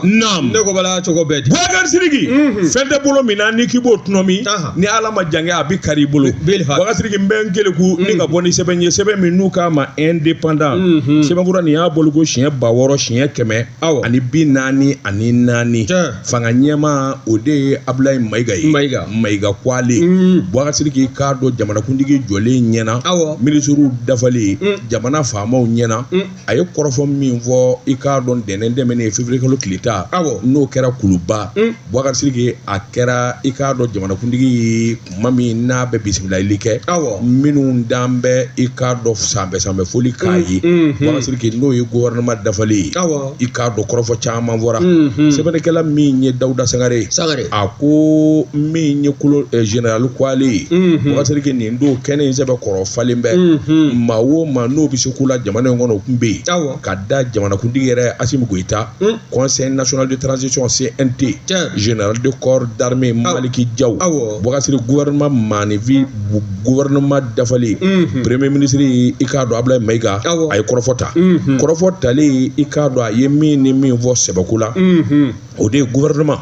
Naam. Ne ko bala cogo bɛɛ di. Bubakari Sidiki. Fɛn tɛ bolo min na n'i k'i b'o tɔnɔmi. Ni Ala ma jan kɛ a bɛ kari i bolo. Bubakari Sidiki n bɛ n keleku ni ka bɔ ni sɛbɛn ye sɛbɛn min n'u k'a ma indépendant. Sɛbɛnfura nin y'a bɔliko siɲɛ 6000 siɲɛ 144. Fanga ɲɛmaa o de ye Abulayi Mayiga ye. Mayiga. Mayiga Kwale. Bubakari Sidiki k'a dɔn jamanakuntigi jɔlen ɲɛna. Minisiriw dafalen. Jamana faamaw ɲɛna. A ye kɔrɔfɔ min fɔ i k'a dɔn ntɛnɛn tɛmɛnen février kalo tile 10 n'o kɛra Kuluba Bubakari Sidiki a kɛra i k'a dɔn jamanakuntigi ye kuma min n'a bɛ bisimilayili kɛ minnu dan bɛ i k'a dɔn sanbɛ sanbɛ foli k'a ye Bubakari Sidiki n'o ye gouvernement dafalen ye i k'a dɔn kɔrɔfɔ caman fɔra sɛbɛnnikɛla min ye Dawuda Sangare ye a ko min ye kolo général Kwale ye Bubakari Sidiki nin don kɛnɛ in sɛbɛ kɔrɔ falen bɛ maa o maa n'o bɛ se ko la jamana in kɔnɔ o tun bɛ yen ka da jamanakuntigi yɛrɛ Asimi Goyita Conseil national de transition CNT général de corps d'armée Maliki Jaw Bubakari Sidiki gouvernement maaninfin gouvernement dafalen premier ministre i k'a dɔn Abulayi Mayiga a ye kɔrɔfɔ ta kɔrɔfɔ talen i k'a dɔn a ye min ni min fɔ sɛbɛko la o de ye gouvernement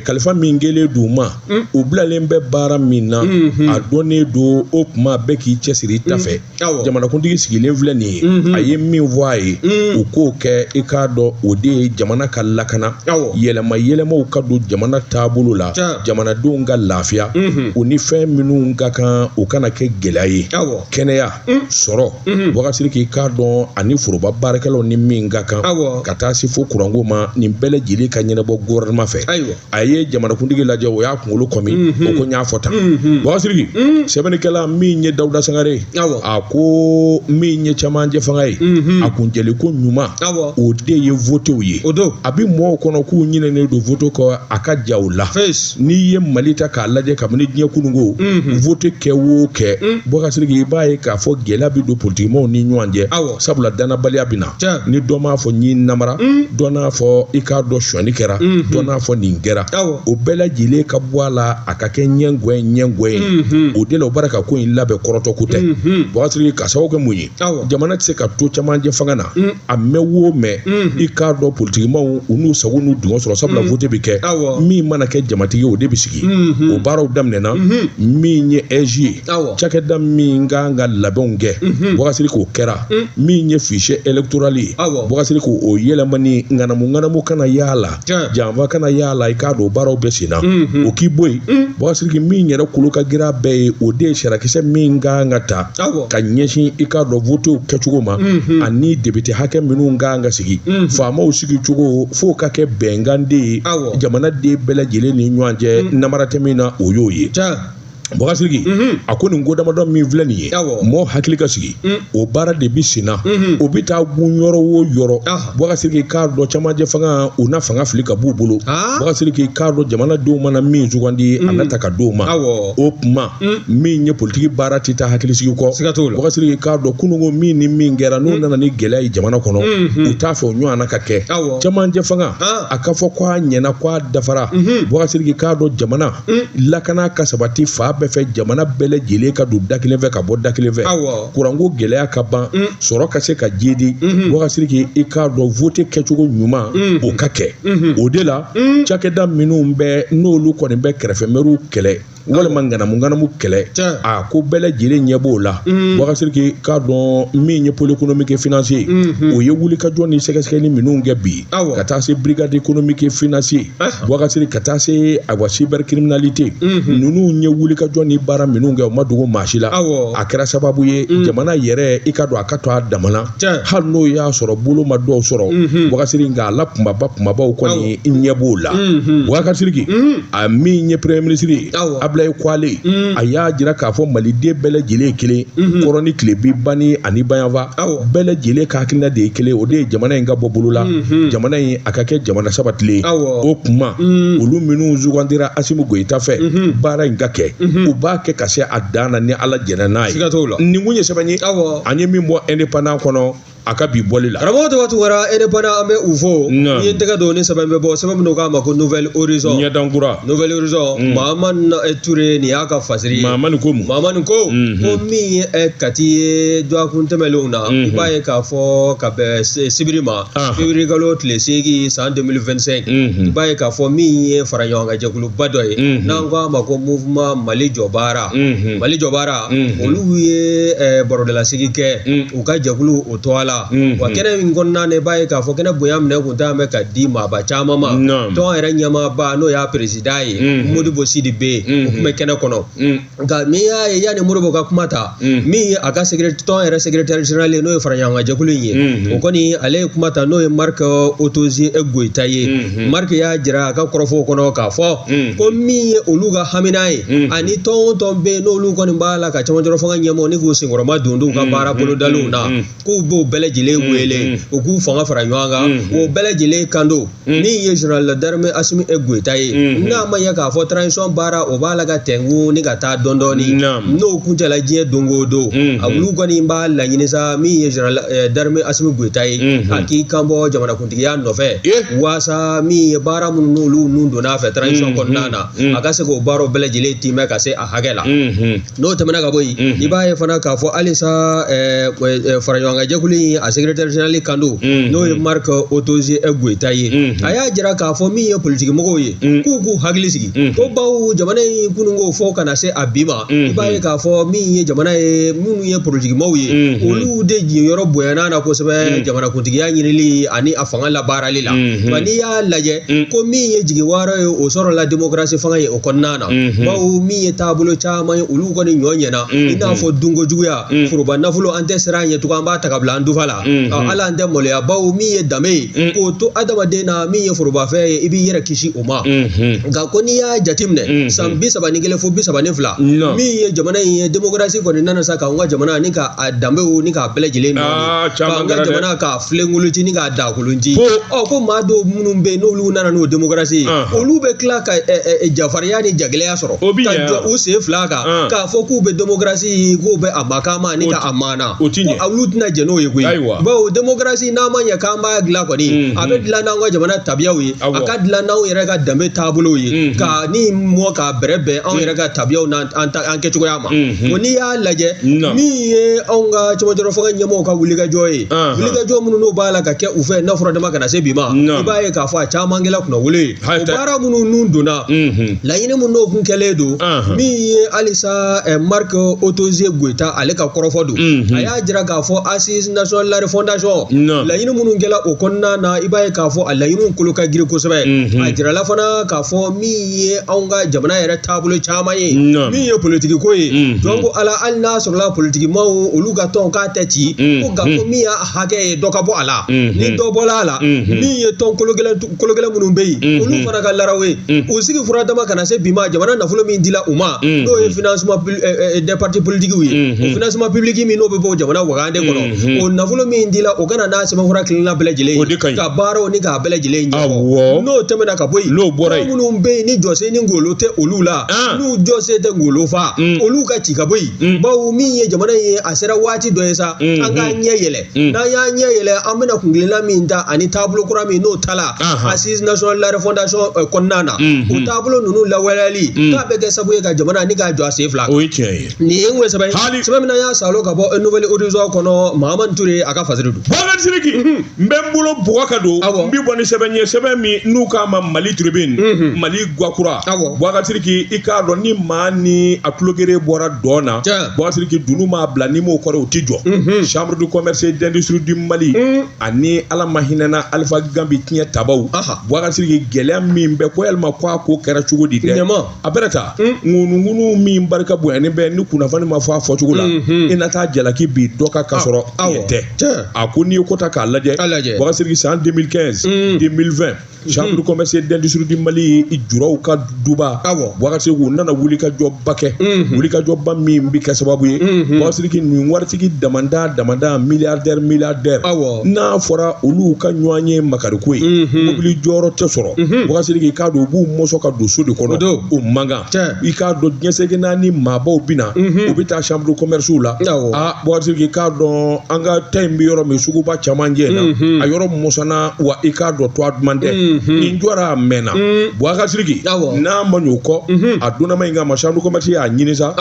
kalifa min kɛlen d'u ma u bilalen bɛ baara min na a dɔnnen don o tuma bɛɛ k'i cɛsiri i ta fɛ jamanakuntigi sigilen filɛ nin ye a ye min fɔ a ye u k'o kɛ i k'a dɔn o de ye jamana ka lakana yɛlɛma yɛlɛmaw ka don jamana taabolo la jamanadenw ka lafiya u ni fɛn minnu ka kan u kana kɛ gɛlɛya ye kɛnɛya sɔrɔ Bubakari Sidiki k'a dɔn ani foroba baarakɛlaw ni min ka kan ka taa se fo kuranko ma nin bɛɛ lajɛlen ka ɲɛnabɔ gouvernement fɛ a ye jamanakuntigi lajɛ o y'a kunkolo kɔmi o ko n y'a fɔ tan Bubakari Sidiki sɛbɛnnikɛla min ye Dawuda Sangare a ko min ye cɛmancɛ fanga ye a kuncɛli ko ɲuman o de ye votew ye a bɛ mɔgɔw kɔnɔ k'u ɲinɛnen don vote kɔ a ka ja u la n'i ye Mali ta k'a lajɛ kabini diɲɛ kununko vote kɛ o kɛ Bubakari Sidiki i b'a ye k'a fɔ gɛlɛya bɛ don politikimɔgɔw ni ɲɔgɔn cɛ sabula dannabaliya bɛ na ni dɔ m'a fɔ n y'i namara dɔ n'a fɔ i k'a dɔn sonyani kɛra dɔ n'a fɔ nin kɛra o bɛɛ lajɛlen ka bɔ a la a ka kɛ ɲɛngɔye ɲɛngɔye o de la u b'a ka ko in labɛn kɔrɔtɔ ko tɛ Bubakari Sidiki ka sababu kɛ mun ye jamana tɛ se ka to cɛmancɛ fanga na a mɛn o mɛn i k'a dɔn politikimaaw u n'u sago n'u dungɔ sɔrɔ sabula vote bɛ kɛ min mana kɛ jamatigi o de bɛ sigi o baaraw daminɛna min ye AIGE ye cakɛda min kan ka labɛnw kɛ Bubakari Sidiki o kɛra min ye fichier électoral ye Bubakari Sidiki o yɛlɛmani ŋanamu ŋanamu kana y'a la janfa kana y'a la i k'a dɔn o baaraw bɛ sen na o k'i bɔ yen Bubakari Sidiki min yɛrɛ kolo ka girin a bɛɛ ye o de ye sariyakisɛ min kan ka ta ka ɲɛsin i k'a dɔn votew kɛcogo ma ani député hakɛ minnu kan ka sigi faamaw sigi cogo f'o ka kɛ bɛnkan de ye jamanaden bɛɛ lajɛlen ni ɲɔgɔn cɛ namara tɛ min na o y'o ye Bubakari Sidiki a ko nin ko damadɔ min filɛ nin ye mɔgɔ hakili ka sigi o baara de bɛ sen na o bɛ taa gun yɔrɔ o yɔrɔ Bubakari Sidiki k'a dɔn cɛmancɛ fanga u na fanga fili ka b'u bolo Bubakari Sidiki k'a dɔn jamanadenw mana min sugandi a na ta ka d'o ma o tuma min ye politiki baara tɛ taa hakilisigi kɔ Bubakari Sidiki k'a dɔn kununko min ni min kɛra n'o nana ni gɛlɛya ye jamana kɔnɔ u t'a fɛ o ɲɔgɔnna ka kɛ cɛmancɛ fanga a ka fɔ ko a ɲɛna ko a dafara Bubakari Sidiki k'a dɔn jamana lakana ka sabati fan bɛɛ fɛ jamana bɛɛ lajɛlen ka don da kelen fɛ ka bɔ da kelen fɛ kuranko gɛlɛya ka ban sɔrɔ ka se ka jidi Bubakari Sidiki i k'a dɔn vote kɛcogo ɲuman o ka kɛ o de la cakɛda minnu bɛ n'olu kɔni bɛ kɛrɛfɛmɛriw kɛlɛ walima ŋanamu ŋanamu kɛlɛ a ko bɛɛ lajɛlen ɲɛ b'o la Bubakari Sidiki k'a dɔn min ye pôle économique et financier o ye wulikajɔ ni sɛgɛsɛgɛli minnu kɛ bi ka taa se brigade économique et financier Bubakari Sidiki ka taa se awa cybercriminalité ninnu ye wulikajɔ ni baara minnu kɛ u ma dogo maa si la a kɛra sababu ye jamana yɛrɛ i ka dɔn a ka to a damana hali n'o y'a sɔrɔ bolo ma dɔw sɔrɔ Bubakari Sidiki nka a la kunbaba kunbabaw kɔni ɲɛ b'o la Bubakari Sidiki a min ye premier ministre ye Abulayi Kwale a y'a jira k'a fɔ maliden bɛɛ lajɛlen ye kelen kɔrɔn ni tilebin bani ani bayanfa bɛɛ lajɛlen ka hakilina de ye kelen o de ye jamana in ka bɔ bolo la jamana in a ka kɛ jamana sabatilen ye o tuma olu minnu sugandira Asimi Goyita fɛ baara in ka kɛ u b'a kɛ ka se a dan na ni Ala jɛnna n'a ye nin kun ye sɛbɛn ye an ye min bɔ indépendant kɔnɔ. A ka bi bɔli la. Karamɔgɔ Toba Tunkara, Indépendant, an bɛ u fo. N ye n tɛgɛ don ni sɛbɛn bɛ bɔ, sɛbɛn min k'a ma ko Nouvel Horizon. Ɲɛdankura. Nouvel Horizon, Mahamani Ture, nin y'a ka fasiri ye. Mahamani ko mun? Mahamani ko ko min ye Kati ye dɔgɔkun tɛmɛnlenw na, i b'a ye k'a fɔ ka bɛn sibiri ma, février kalo tile 8 san 2025, i b'a ye k'a fɔ min ye fara ɲɔgɔn kan jɛkuluba dɔ ye, n'an ko a ma ko Mouvement Mali Jɔbaara. Mali Jɔbaara, olu ye barodalasigi kɛ u ka jɛkulu o tɔgɔ la. Wa kɛnɛ min kɔnɔna na, i b'a ye k'a fɔ kɛnɛ bonya minɛ kun t'an bɛ ka di maaba caman ma. Tɔn yɛrɛ ɲɛmaaba, n'o y'a président ye, Modibo Sidibe, o tun bɛ kɛnɛ kɔnɔ. Nka min y'a ye, yanni Modibo ka kuma ta, min ye a ka tɔn yɛrɛ secrétaire général ye, n'o ye fara ɲɔgɔn kan jɛkulu in ye, o kɔni ale ye kuma ta, n'o ye Marc Otozi Goyita ye. Marc y'a jira a ka kɔrɔfɔw kɔnɔ k'a fɔ ko min ye olu ka hamina ye, ani tɔn o tɔn bɛ yen n'olu kɔni b'a la ka cɛmancɛrɔ fanga ɲɛmɔgɔ ni k'u senkɔrɔma don u ka baara bolodalenw na, k'u b'o bɛɛ lajɛlen wele u k'u fanga fara ɲɔgɔn kan. O bɛɛ lajɛlen kan don min ye général d'armée Assimi Goïta ye, n'a ma ɲɛ k'a fɔ transition baara o b'a la ka tɛnkun ni ka taa dɔɔni dɔɔni, n'o kuncɛla diɲɛ don o don, a olu kɔni b'a laɲini sa, min ye général d'armée Assimi Goïta ye, a k'i kan bɔ jamanakuntigiya nɔfɛ, waasa min ye baara minnu n'olu nun donna a fɛ transition kɔnɔna na, a ka se k'o baaraw bɛɛ lajɛlen timɛ ka se a hakɛ la. N'o tɛmɛna ka bɔ yen, i b'a ye fana k'a fɔ halisa faraɲɔgɔnkan jɛkulu in a secrétaire général kan don, n'o ye Marc Otozi Goïta ye, a y'a jira k'a fɔ min ye politiki mɔgɔw ye, k'u k'u hakili sigi, ko bawo jamana in kununko fɔ ka na se a bi ma, i b'a ye k'a fɔ min ye jamana ye, minnu ye politiki mɔgɔw ye, olu de jiyɔrɔ bonyana na kosɛbɛ jamanakuntigiya ɲinili ani a fanga labaarali la. Nka n'i y'a lajɛ ko min ye jigi wɔɔrɔ ye, o sɔrɔla démocratie fanga ye o kɔnɔna na, bawo min ye taabolo caman ye, olu kɔni ɲɔ ɲɛna, i n'a fɔ dunko juguya, foroba nafolo, an tɛ siran ɲɛ tugun, an b'a ta ka bila an dufa la, hali an tɛ maloya, bawo min ye danbe ye k'o to adamaden na, min ye forobafɛn ye, i b'i yɛrɛ kisi o ma. Nka ko n'i y'a jateminɛ, san 31 fo 32, min ye jamana in ye, démocratie kɔni nana sa k'an ka jamana ni ka a danbew ni k'a bɛɛ lajɛlen nɔɔni, k'an ka jamana k'a filenkolon ci ni k'a dakolon ci. Ɔ, ko maa dɔw minnu bɛ yen n'olu nana n'o démocratie ye, olu bɛ tila ka jafarinya ni jagɛlɛya sɔrɔ ka jɔ u sen fila kan k'a fɔ k'u bɛ démocratie, k'u bɛ a makama ni ka a maana, ko olu tɛna jɛn n'o ye koyi. Bawo démocratie, n'a ma ɲɛ k'an b'a dilan kɔni, a bɛ dilan n'an ka jamana tabiyaw ye, a ka dilan n'anw yɛrɛ ka danbe taabolow ye, ka ni mɔ k'a bɛrɛ bɛn anw yɛrɛ ka tabiyaw n'an an kɛcogoya ma. Ko n'i y'a lajɛ, min ye anw ka cɛmancɛrɔ fanga ɲɛmɔgɔw ka wulikajɔ ye, wulikajɔ minnu n'o b'a la ka kɛ u fɛ n'a fɔra dama ka na se bi ma, i b'a ye k'a fɔ a caman kɛla kunnawolo ye. O baara minnu nun donna, laɲini minnu n'o kun kɛlen don, min ye halisa Marc Otoze Goyita ale ka kɔrɔfɔ don, a y'a jira k'a fɔ Assise nationale la refondation, laɲini minnu kɛla o kɔnɔna na, i b'a ye k'a fɔ a laɲiniw kolo ka girin kosɛbɛ. A jirala fana k'a fɔ min ye anw ka jamana yɛrɛ taabolo caman ye, min ye politiki ko ye, donc ala hali n'a sɔrɔla politiki maaw olu ka tɔn k'a tɛ ci ko, nka ko min y'a hakɛ ye, dɔ ka bɔ a la. Ni dɔ bɔla a la, min ye tɔn kolo gɛlɛn minnu bɛ yen, olu fana ka laraw ye u sigi fura dama ka na se bi ma, jamana nafolo min dila u ma, n'o ye financement des partis politiques ye, o financement public min n'o bɛ bɔ jamana wagande kɔnɔ, o nafolo min dila, o kana n'a sɛbɛnfura kelenna bɛɛ lajɛlen ye ka baaraw ni k'a bɛɛ lajɛlen ɲɛfɔ. N'o tɛmɛna ka bɔ yen, n'o bɔra yen, minnu bɛ yen ni jɔsen ni ngolo tɛ olu la, n'u jɔsen tɛ ngolo fa, olu ka ci ka bɔ yen, bawo min ye jamana ye, a sera waati dɔ ye sa, an k'an ɲɛ yɛlɛ. N'an y'an ɲɛ yɛlɛ, an bɛna kunkilenna min ta ani taabolo kura min n'o ta la Assise nationale la refondation kɔnɔna na, o taabolo ninnu lawaleyali k'a bɛ kɛ sababu ye ka jamana ni k'a jɔ a sen fila. O ye tiɲɛ ye. Nin ye n sɛbɛn sɛbɛn min na, y'a salo ka bɔ Nouvel Horizon kɔnɔ, Mahamani Ture a ka fasiri don. Boubacar Sidiki, n bɛ n bolo bɔgɔ ka don, n bi bɔ ni sɛbɛn ye, sɛbɛn min n'u k'a ma Mali Tribune, Mali Gwakura. Boubacar Sidiki, i k'a dɔn ni maa ni a tulogere bɔra dɔn na, Boubacar Sidiki, dunun m'a bila n'i m'o kɔrɔ, o ti jɔ. Chambre de commerce et d'industrie du Mali ani Ala ma hinɛna Alpha Gambi tiɲɛ tabaw, Boubacar Sidiki, gɛlɛya min bɛ ko yalima ko a ko kɛra cogo di dɛ, a bɛrɛ ta ŋunuŋunu min barika bonyani bɛ ni kunnafoni ma fɔ a fɔcogo la, i na taa jalaki bi dɔ kan ka sɔrɔ tiɲɛ tɛ. A ko n'i ye ko ta k'a lajɛ, Boubacar Sidiki, san 2015 2020 Chambre de commerce et d'industrie du Mali juraw ka duba Boubacar Sidiki u nana wulikajɔba kɛ wulikajɔba min bɛ kɛ sababu ye Boubacar Sidiki nin waritigi damanda damanda milliardaire milliardaire n'a fɔra olu ka ɲɔgɔn ye makariko ye mobili jɔyɔrɔ tɛ sɔrɔ Boubacar Sidiki k'a dɔn u b'u mɔsɔn ka don so de kɔnɔ o man kan i k'a dɔn diɲɛ seleke naani maabaw bɛ na u bɛ taa chambre de commerce la aa Boubacar Sidiki k'a dɔn an ka ta in bɛ yɔrɔ min suguba camancɛ in na a yɔrɔ mɔsɔnna wa i k'a dɔn to duman tɛ nin jɔra a mɛnna Boubacar Sidiki n'a ma ɲɛ o kɔ a donnama in kama chambre de commerce y'a ɲini sa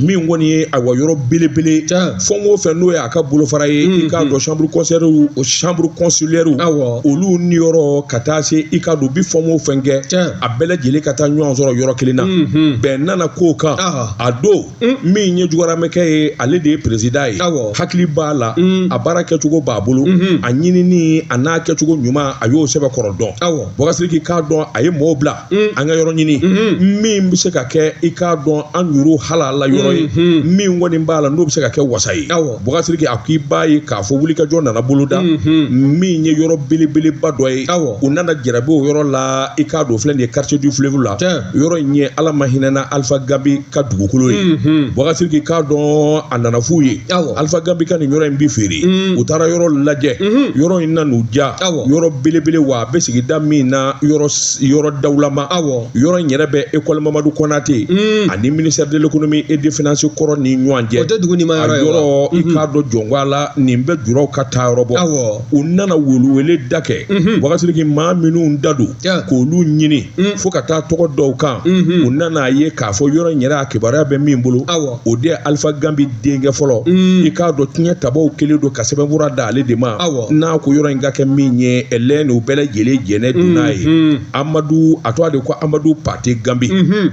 min kɔni ye ayiwa yɔrɔ belebele fɛn o fɛn n'o ye a ka bolofara ye i k'a dɔn chambre consulaire chambre consulaire olu niyɔrɔ ka taa se i k'a dɔn u bi fɛn o fɛn kɛ a bɛɛ lajɛlen ka taa ɲɔgɔn sɔrɔ yɔrɔ kelen na bɛn nana k'o kan a don min ye jugaramɛkɛ ye ale de ye président ye hakili b'a la a baara kɛcogo b'a bolo a ɲinini a n'a kɛcogo ɲuman a y'o sɛbɛkɔrɔ dɔn Boubacar Sidiki k'a dɔn a ye mɔgɔw bila an ka yɔrɔ ɲini min bɛ se ka kɛ i k'a dɔn an yɛrɛw halala yɔrɔ ye min kɔni b'a la n'o bɛ se ka kɛ wasa ye Boubacar Sidiki a k'i b'a ye k'a fɔ wulikajɔ nana boloda min ye yɔrɔ belebeleba dɔ ye u nana jarabi o yɔrɔ la i k'a dɔn filɛ nin ye quartier du fleuve la yɔrɔ in ye Ala ma hinɛna Alpha Gambi ka dugukolo ye Boubacar Sidiki k'a dɔn a nana f'u ye Alpha Gambi ka nin yɔrɔ in bi feere u taara yɔrɔ lajɛ yɔrɔ in nan'u diya yɔrɔ belebele wa a bɛ sigida min na yɔrɔ dawulama yɔrɔ in yɛrɛ bɛ école Mamadu Konate ani ministère de l'économie et des finances kɔrɔ ni ɲɔgɔn cɛ a yɔrɔ i k'a dɔn jɔnko la nin bɛ juraw ka taa yɔrɔ bɔ u nana welewele da kɛ Boubacar Sidiki maa minnu da don k'olu ɲini fo ka taa tɔgɔ dɔw kan u nana a ye k'a fɔ yɔrɔ in yɛrɛ a kibaruya bɛ min bolo o de ye Alpha Gambi denkɛ fɔlɔ i k'a dɔn tiɲɛ tabaw kɛlen don ka sɛbɛnfura d'ale de ma n'a ko yɔrɔ in ka kɛ min ye ɛlɛ n'u bɛɛ lajɛlen jɛnɛ don n'a ye Amadu a tɔgɔ de ko Amadu Pate Gambi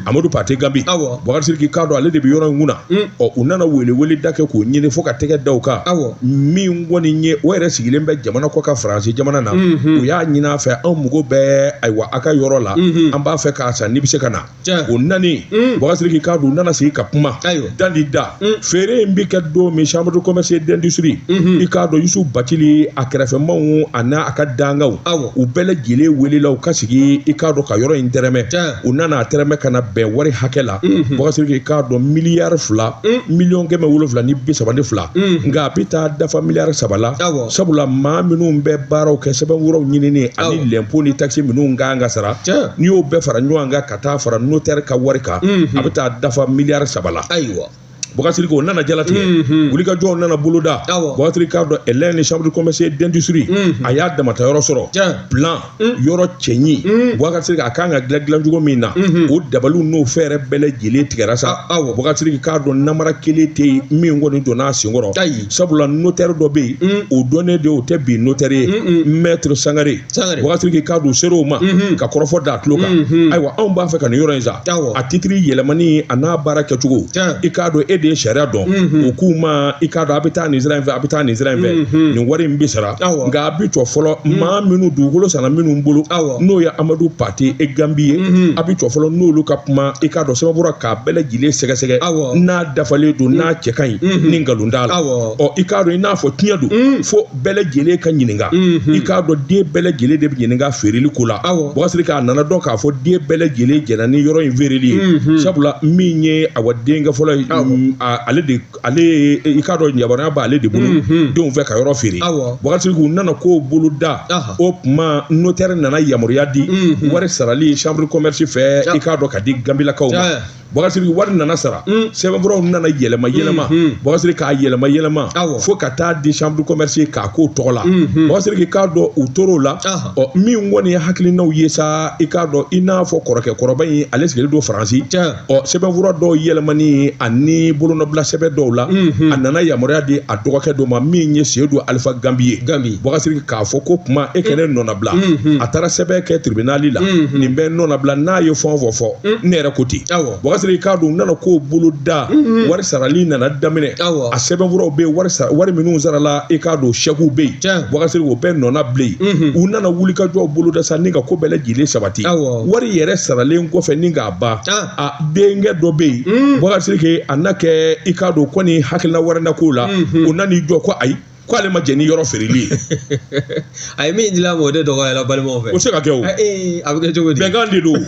Amadu Pate Gambi Boubacar Sidiki k'a dɔn ale de bɛ yɔrɔ in kunna ɔ u nana welewele da kɛ k'o ɲini fo ka tɛgɛ da o kan min kɔni ye o yɛrɛ sigilen bɛ jamana kɔ kan Faransi jamana na u y'a ɲini a fɛ anw mago bɛ ayiwa a ka yɔrɔ la an b'a fɛ k'a san n'i bɛ se ka na o nani Boubacar Sidiki k'a dɔn u nana sigi ka kuma da ni da feere in bɛ kɛ don min chambre de commerce et d'industrie i k'a dɔn Yusu Bacili a kɛrɛfɛmaw a n'a a ka dangaw u bɛɛ lajɛlen welela u ka sigi i k'a dɔn ka yɔrɔ in tɛrɛmɛ u nana a tɛrɛmɛ ka na bɛn wari hakɛ la Boubacar Sidiki k'a dɔn miliyari 2 732 miliyɔn nka a bɛ taa dafa miliyari 3 la sabula maa minnu bɛ baaraw kɛ sɛbɛnfuraw ɲinini ani lɛnpo ni takisi minnu kan ka sara n'i y'o bɛɛ fara ɲɔgɔn kan ka taa fara notaire ka wari kan a bɛ taa dafa miliyari 3 la. Ayiwa. Boubacar Sidiki o nana jalatigɛ wulikajɔw nana boloda. Boubacar Sidiki k'a dɔn ɛlɛn ni chambre de commerce et d'industrie a y'a damata yɔrɔ sɔrɔ plan yɔrɔ cɛɲi. Boubacar Sidiki a kan ka dilan dilan cogo min na o dabaliw n'o fɛɛrɛ bɛɛ lajɛlen tigɛra sa. Boubacar Sidiki k'a dɔn namara kelen tɛ yen min kɔni donna a senkɔrɔ sabula notaire dɔ bɛ yen o dɔnnen de o tɛ bi notaire ye maître Sangare. Boubacar Sidiki k'a dɔn ser'o ma ka kɔrɔfɔ da a tulo kan ayiwa anw b'a fɛ ka nin yɔrɔ in san a titiri yɛlɛmani a n'a baara kɛcogo i k'a dɔn e de ye sariya dɔn o k'u ma i k'a dɔn a bɛ taa nin sira in fɛ a bɛ taa nin sira in fɛ nin wari in bɛ sara nka a bɛ jɔ fɔlɔ maa minnu dugukolo sanna minnu bolo n'o ye Amadu Pate e Gambi ye a bɛ jɔ fɔlɔ n'olu ka kuma i k'a dɔn sɛbɛnfura k'a bɛɛ lajɛlen sɛgɛsɛgɛ n'a dafalen don n'a cɛ ka ɲi ni nkalon t'a la ɔ i k'a dɔn i n'a fɔ tiɲɛ don fo bɛɛ lajɛlen ka ɲininka i k'a dɔn den bɛɛ lajɛlen de bɛ ɲininka feereli ko la. Boubacar Sidiki a nana dɔn k'a fɔ den bɛɛ lajɛlen jɛnna ni yɔrɔ in feereli ye sabula min ye awa denkɛ fɔlɔ ye ale de ale i k'a dɔn yamaruya b'ale de bolo denw fɛ ka yɔrɔ feere. Boubacar Sidiki u nana k'o bolo da o tuma notaire nana yamaruya di wari sarali chambre de commerce fɛ i k'a dɔn ka di Gambilakaw ma. Boubacar Sidiki wari nana sara sɛbɛnfuraw nana yɛlɛma yɛlɛma Boubacar Sidiki k'a yɛlɛma yɛlɛma fo ka taa di chambre de commerce k'a k'o tɔgɔ la. Boubacar Sidiki k'a dɔn u tor'o la ɔ min kɔni ye hakilinaw ye sa i k'a dɔn i n'a fɔ kɔrɔkɛ kɔrɔba in ale sigilen don Faransi ɔ sɛbɛnfura dɔw yɛlɛmani ani bolonɔbila sɛbɛn dɔw la a nana yamaruya di a dɔgɔkɛ dɔ ma min ye Seyidu Alifa Gambi ye. Boubacar Sidiki k'a fɔ ko kuma e kɛnɛ nɔnabila a taara sɛbɛn kɛ tribunal la nin bɛɛ nɔnabila n'a ye fɛn o fɛn fɔ ne yɛrɛ ko ten. Boubacar Sidiki k'a dɔn u nana k'o bolo da wari sarali nana daminɛ a sɛbɛnfuraw bɛ yen wari minnu sarala i k'a dɔn sɛkiw bɛ yen. Boubacar Sidiki o bɛɛ nɔna bilen u nana wulikajɔw bolo da sa ni ka ko bɛɛ lajɛlen sabati wari yɛrɛ saralen kɔfɛ ni k'a ban a denkɛ dɔ bɛ yen Boubacar Sidiki a na kɛ i k'a dɔn kɔni hakilina wɛrɛ na k'o la o nan'i jɔ ko ayi K'ale ma jɛn ni yɔrɔ feereli ye. A ye min dila ma, o de dɔgɔyara balimaw fɛ. O tɛ se ka kɛ o. Ee, a bɛ kɛ cogo di? Bɛnkan de don.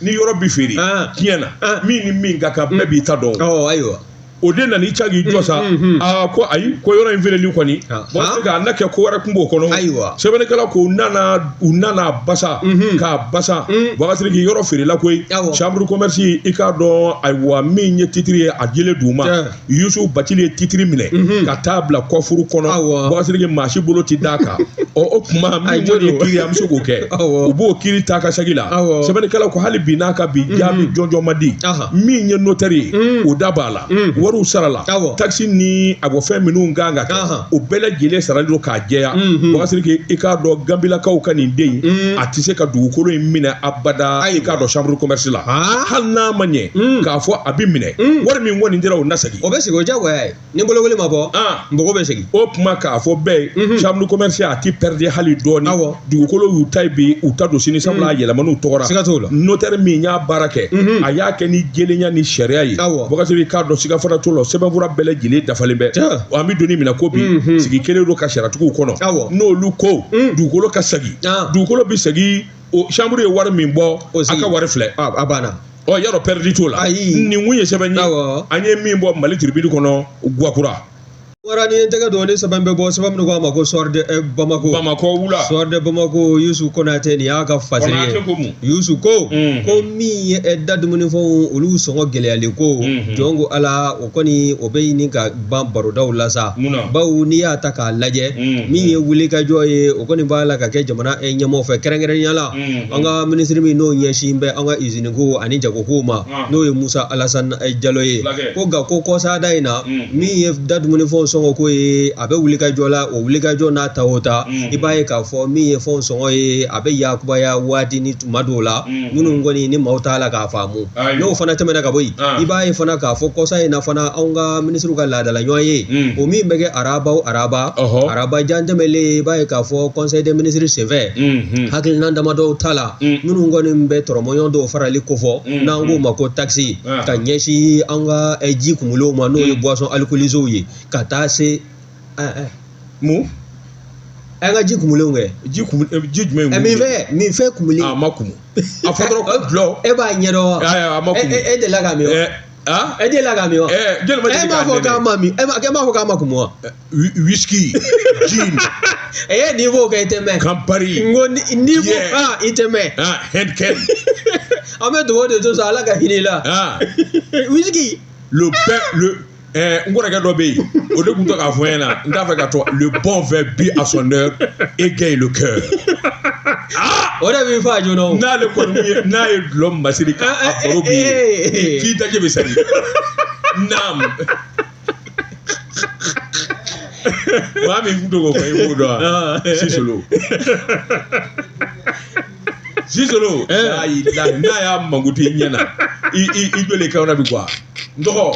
Ni yɔrɔ bi feere, tiɲɛ na, min ni min ka kan, bɛɛ b'i ta dɔn. Ɔ ayiwa. O de nana i ca k'i jɔ sa, aa, ko ayi, ko yɔrɔ in feereli kɔni, bon, se k'a na kɛ ko wɛrɛ kun b'o kɔnɔ. Sɛbɛnnikɛla ko u nana basa k'a basa. Boubacar Sidiki, yɔrɔ feerela koyi. Chambre commerce, i k'a dɔn, ayiwa, min ye titre ye, a dilen d'u ma. Yusuf Bacili ye titre minɛ ka taa bila coffre kɔnɔ. Boubacar Sidiki, maa si bolo ti d'a kan. Ɔ, o tuma min kɔni ye kiiri, an bɛ se k'o kɛ, u b'o kiiri taa ka segin la. Sɛbɛnnikɛla ko hali bi n'a ka bi jaabi jɔnjɔn ma di. Min ye notaire ye, o da b'a la, wariw sara la, taxe ni a bɔ fɛn minnu kan ka kɛ, o bɛɛ lajɛlen sarali don k'a jɛya. Boubacar Sidiki, i k'a dɔn, Gambilakaw ka nin den in, a tɛ se ka dugukolo in minɛ abada, i k'a dɔn, chambre commerce la. Hali n'a ma ɲɛ k'a fɔ a bɛ minɛ, wari min kɔni dira, o na segin. O bɛ segin, o diyagoya ye. Ni bolokoli ma bɔ, npogo bɛ segin. O kuma k'a fɔ bɛɛ ye, chambre commerce a ti perdre hali dɔɔni. Dugukolo y'u ta ye bi, u ta don sini, sabula a yɛlɛman'u tɔgɔ la. Siga t'o la. Notaire min y'a baara kɛ, a y'a kɛ ni jɛlenya ni sariya ye. Boubacar Sidiki, k'a dɔn, siga fana t'o la, sɛbɛnfura bɛɛ lajɛlen dafalen bɛ. An bɛ don min na ko bi, sigi kelen don ka sariyatigiw kɔnɔ. N'olu ko dugukolo ka segin, dugukolo bɛ segin. O chambre ye wari min bɔ, a ka wari filɛ. A banna. Ɔ, yarɔ, perdre t'o la. Ayi. Nin kun ye sɛbɛn ye an ye min bɔ Mali Tribune kɔnɔ, Guwakura. Wara ni n tɛgɛ don ni sɛbɛn bɛ bɔ, sɛbɛn min ko a ma ko Soir de Bamako. Bamakɔ wula. Soir de Bamako, Yusu Konate, nin y'a ka fasiri ye. Konate ko mun? Yusu ko ko min ye da dumunifɛnw olu sɔngɔ gɛlɛyalen ko, jɔn ko Ala, o kɔni o bɛ ɲini ka ban barodaw la sa. Bawo n'i y'a ta k'a lajɛ, min ye wulikajɔ ye, o kɔni b'a la ka kɛ jamana ɲɛmɔgɔ fɛ, kɛrɛnkɛrɛnnenya la an ka minisiri min n'o ɲɛsin bɛ an ka iziniko ani jagokow ma, n'o ye Musa Alasani Jalo ye. Ko nka ko kɔsada in na, min ye da dumunifɛnw sɔngɔ ko ye, a bɛ wulikajɔ la. O wulikajɔ n'a ta o ta, i b'a ye k'a fɔ min ye fɛnw sɔngɔ ye, a bɛ yakubaya waati ni tuma dɔw la minnu kɔni ni maaw t'a la k'a faamu. N'o fana tɛmɛna ka bɔ yen, i b'a ye fana k'a fɔ kɔsa in na fana, anw ka minisiriw ka laadala ɲɔgɔn ye, o min bɛ kɛ araba o araba, araba jan tɛmɛlen, i b'a ye k'a fɔ conseil des ministres senfɛ, hakilina damadɔw ta la minnu kɔni bɛ tɔrɔmɔɲɔgɔn dɔw farali kofɔ, n'an k'o ma ko taxe, ka ɲɛsin an ka ji kumulenw ma, n'o ye boisson alcoolisées ye, ka taa se Mun? An ka ji kumulenw kɛ. Ji kumu, ji jumɛn? Minfɛn, minfɛn kumulen. A ma kumu. A fɔ dɔrɔn ko dulɔ. E b'a ɲɛdɔn wa? A ma kumu. E delila k'a min wa? E delila k'a min wa? Jɔnni ma deli E m'a fɔ k'a ma min, e m'a fɔ k'a ma kumu wa? Whisky, gin. Ee, n'i b'o kɛ, i tɛ mɛn. Campari. N ko n'i ko i tɛ mɛn. Heineken. An bɛ dugawu de to sa, Ala ka hinɛ i la. Whisky. Le pain, le n kɔrɔkɛ dɔ bɛ yen, o de tun tɛ k'a fɔ n ɲɛna, n t'a fɛ ka to, le bon vin bu à son heure égaye le cœur. O de b'i fa joona o. N'ale kɔni ye, n'a ye dulɔ masiri ka a baro b'i ye, f'i daji bɛ seri. Naam. Maa min tun t'o fɔ, i b'o dɔn wa? Sisolo. Sisolo. N'a y'a mankutu i ɲɛ na, i joli kan na bi quoi. N tɔgɔ,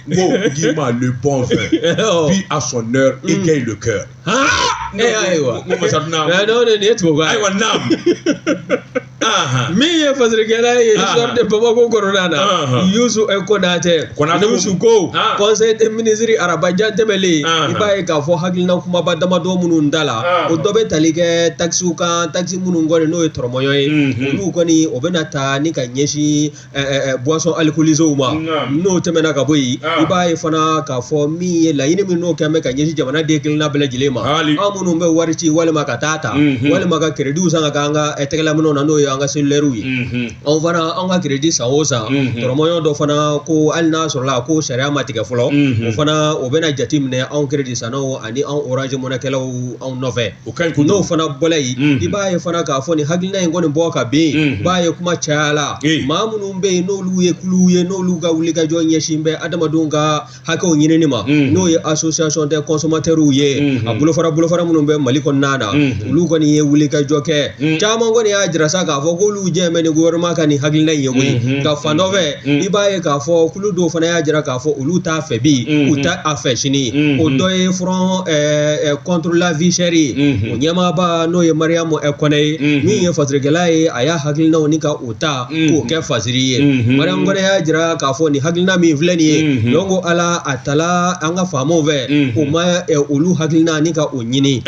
n ko k'i ma, le bon vin bu à son heure égaye le cœur. Ayiwa. N ko masaduna. Non, nin ye tubabukan ye. Ayiwa, naam. Min ye fasirikɛla ye Soir de Bamako kɔnɔna na, Yusu Konate. Konate. Yusu ko conseil des ministres arabajan tɛmɛlen, i b'a ye k'a fɔ hakilina kumaba damadɔ minnu da la, o dɔ bɛ tali kɛ taxes kan, taxe minnu kɔni n'o ye tɔrɔmɔɲɔ ye, olu kɔni o bɛna ta ni ka ɲɛsin boisson alcoolisées ma. N'o tɛmɛna ka bɔ yen, i b'a ye fana k'a fɔ min ye laɲini min n'o kɛn bɛ ka ɲɛsin jamana den kelenna bɛɛ lajɛlen ma, an minnu bɛ wari ci walima ka taa ta walima ka crédit san ka kɛ an ka tɛgɛlaminɛw na, n'o ye an ka cellulaires ye, anw fana an ka crédit san o san, tɔrɔmɔɲɔ dɔ fana ko hali n'a sɔrɔla ko sariya ma tigɛ fɔlɔ, o fana o bɛna jate minɛ anw crédit sannaw ani anw Orange Money kɛlaw anw nɔfɛ. O ka ɲi. N'o fana bɔla yen, i b'a ye fana k'a fɔ nin hakilina in kɔni bɔ ka bin, i b'a ye kuma cayala. Maa minnu bɛ yen n'olu ye kuluw ye, n'olu ka wulikajɔ ɲɛsin bɛ adamadenw ka hakɛw ɲinini ma, n'o ye association des consommateurs ye, a bolofara bolofara minnu bɛ Mali kɔnɔna na, olu kɔni ye wulikajɔ kɛ. Caman kɔni y'a jira sa k'a fɔ fɔ k'olu jɛn bɛ ni gouvernement ka nin hakilina in ye koyi. Nka fan dɔ fɛ, i b'a ye k'a fɔ kulu dɔw fana y'a jira k'a fɔ olu t'a fɛ bi, u t'a a fɛ sini. O dɔ ye Front contre la vie chère ye, o ɲɛmaaba n'o ye Mariam Kɔnɛ ye, min ye fasirikɛla ye, a y'a hakilinaw ni ka o ta k'o kɛ fasiri ye. Mariam Kɔnɛ y'a jira k'a fɔ nin hakilina min filɛ nin ye, donc ala a tala an ka faamaw fɛ, o ma olu hakilina ni ka o ɲini.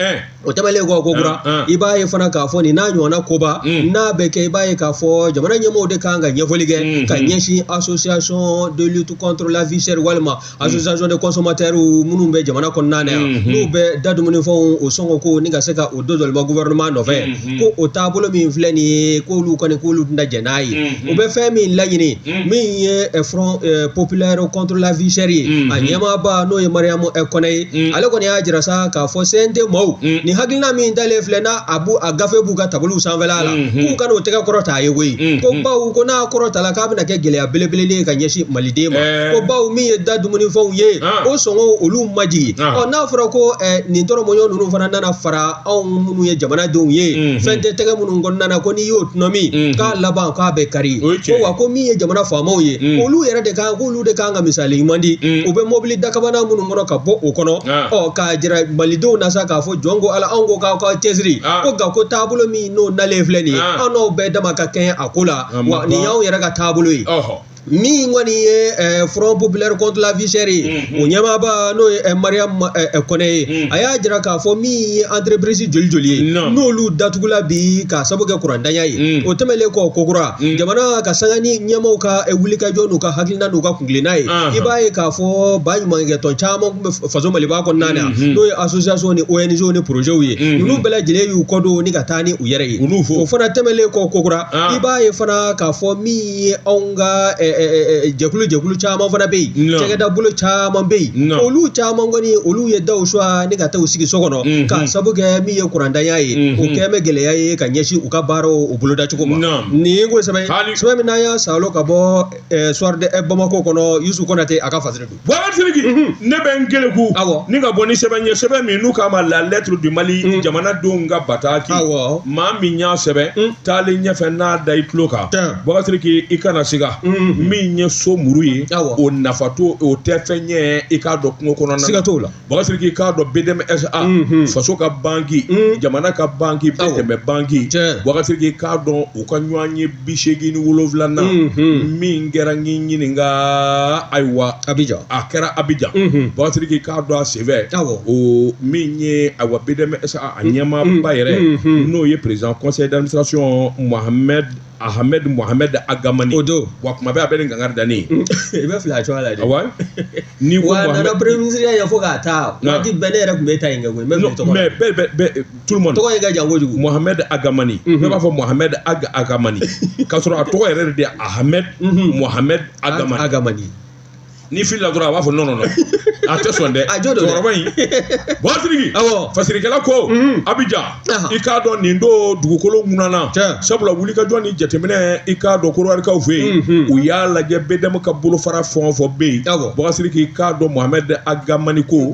O tɛmɛnen kɔ kokura, i b'a ye fana k'a fɔ nin n'a ɲɔgɔnna koba n'a bɛ kɛ, i b'a ye k'a fɔ jamana ɲɛmɔgɔw de kan ka ɲɛfɔli kɛ ka ɲɛsin association de lutte contre la vie chère walima association de consommateurs minnu bɛ jamana kɔnɔna na yan, n'u bɛ da dumunifɛnw o sɔngɔ ko ni ka se ka o dɔ gouvernement nɔfɛ, ko o taabolo min filɛ nin ye, k'olu kɔni k'olu tɛna jɛn n'a ye. U bɛ fɛn min laɲini, min ye Front populaire contre la vie chère ye, a ɲɛmaaba n'o ye Mariam Kɔnɛ ye, ale kɔni y'a jira sa k'a fɔ CNT maaw, nin hakilina min dalen filɛ n'a a b'u a gafe b'u ka tabaliw sanfɛla la, k'u ka n'o tɛgɛ kɔrɔta a ye koyi. Ko bawo ko n'a kɔrɔtala, k'a bɛna kɛ gɛlɛya belebele ye ka ɲɛsin maliden ma. Ko bawo min ye da dumunifɛnw ye, o sɔngɔ olu ma jigin. Ɔ, n'a fɔra ko nin tɔrɔmɔɲɔ ninnu fana nana fara anw minnu ye jamanadenw ye, fɛn tɛ tɛgɛ minnu kɔnɔna na, ko n'i y'o tɔnɔmi k'a laban k'a bɛ kari. Ko wa ko min ye jamana faamaw ye, olu yɛrɛ de kan, k'olu de kan ka misali ɲuman di. U bɛ mobili dakabana minnu kɔnɔ ka bɔ o kɔnɔ, ɔ, k'a jira malidenw na sa k'a fɔ jɔn ko ala, anw ko k'aw ka cɛsiri. Ko nka ko taabolo min n'o nalen filɛ nin ye, anw n'aw bɛɛ dama ka kɛɲɛ a ko la, wa nin y'anw yɛrɛ ka taabolo ye. Min kɔni ye Front populaire contre la vie chère ye, o ɲɛmaaba n'o ye Mariam Kɔnɛ ye, a y'a jira k'a fɔ min ye entreprise joli joli ye n'olu datugula bi k'a sababu kɛ kurantanya ye. O tɛmɛnen kɔ kokura, jamana ka sanga ni ɲɛmaaw ka wulikajɔ n'u ka hakilina n'u ka kuntilenna ye, i b'a ye k'a fɔ baɲumankɛtɔn caman tun bɛ faso Maliba kɔnɔna na, n'o ye association ni ONG ni projets ye, ninnu bɛɛ lajɛlen y'u kɔ don ni ka taa ni u yɛrɛ ye. O fana tɛmɛnen kɔ kokura, i b'a ye fana k'a fɔ min ye anw ka jɛkulu caman fana bɛ yen, cakɛda bolo caman bɛ yen, olu caman kɔni olu ye daw suwa ni ka taa u sigi so kɔnɔ k'a sabu kɛ min ye kurantanya ye. O kɛn bɛ gɛlɛya ye ka ɲɛsin u ka baaraw o bolodacogo ma. Nin ye ko sɛbɛn sɛbɛn min n'an y'a salo ka bɔ Soir de Bamako kɔnɔ, Yusu Konate a ka fasiri don. Boubacar Sidiki, ne bɛ n keleku ni ka bɔ ni sɛbɛn ye, sɛbɛn min n'u k'a ma La Lettre du Mali, jamanadenw ka bataki. Maa min y'a sɛbɛn taalen ɲɛfɛ n'a da i tulo kan, Boubacar Sidiki, i kana siga. Min ye so muru ye, o nafa t'o, o tɛ fɛn ɲɛ i k'a dɔn kungo kɔnɔna na. Siga t'o la. Boubacar Sidiki, i k'a dɔn BDM SA, faso ka banki, jamana ka banki, bɛɛ tɛmɛ banki. Boubacar Sidiki, i k'a dɔn u ka ɲɔgɔn ye 87nan min kɛra n k'i ɲininka, ayiwa, Abidjan, a kɛra Abidjan. Boubacar Sidiki, i k'a dɔn a senfɛ, o min ye ayiwa BDM SA a ɲɛmaaba yɛrɛ, n'o ye président conseil d'administration Mohamed Ahmed Mohamed Agamani. O don. Wa kuma bɛɛ a bɛ nin kangari da ne ye. I bɛ fili a cogoya la dɛ. Awɔ. N'i ko wa nana premier ministre ya ɲɛfɔ k'a ta waati bɛɛ, ne yɛrɛ tun bɛ ta in kɛ koyi, n bɛ fili tɔgɔ la. Mais bɛɛ bɛɛ, tout le monde. Tɔgɔ in ka jan kojugu. Mohamed Agamani. Bɛɛ b'a fɔ Mohamed Ag Agamani. K'a sɔrɔ a tɔgɔ yɛrɛ de ye Ahmed Mohamed Agamani. Agamani. Ni filila dɔrɔn a b'a fɔ non non non, a tɛ sɔn dɛ. A jo don dɛ. Cɛkɔrɔba in, Boubacar Sidiki. Fasirikɛla ko Abidjan, i k'a dɔn nin don dugukolo ŋunana, sabula wulikajɔ ni jateminɛ, i k'a dɔn Kɔdiwarikaw fɛ yen, u y'a lajɛ BDM ka bolofara fɛn o fɛn bɛ yen. Boubacar Sidiki, i k'a dɔn Mohamed Agamani ko